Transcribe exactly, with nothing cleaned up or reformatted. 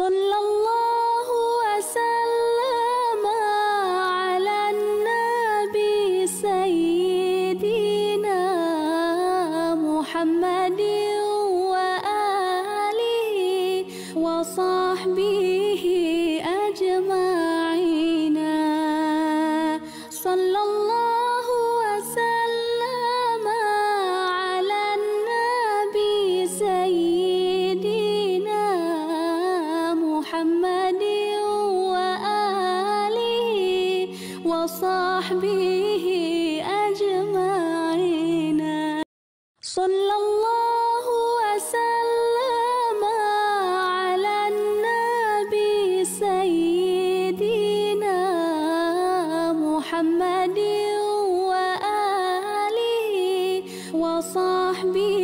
Sallallahu wasallam ala nabi sayyidina Muhammadin wa alihi wa sahbihi ajma'ina. Sallallahu wasallam ala nabi sayyidina Muhammadin wa alihi wa sahbihi ajma'ina. Sallallahu wasallam ala nabi sayyidina Muhammadin wa alihi wa sahbihi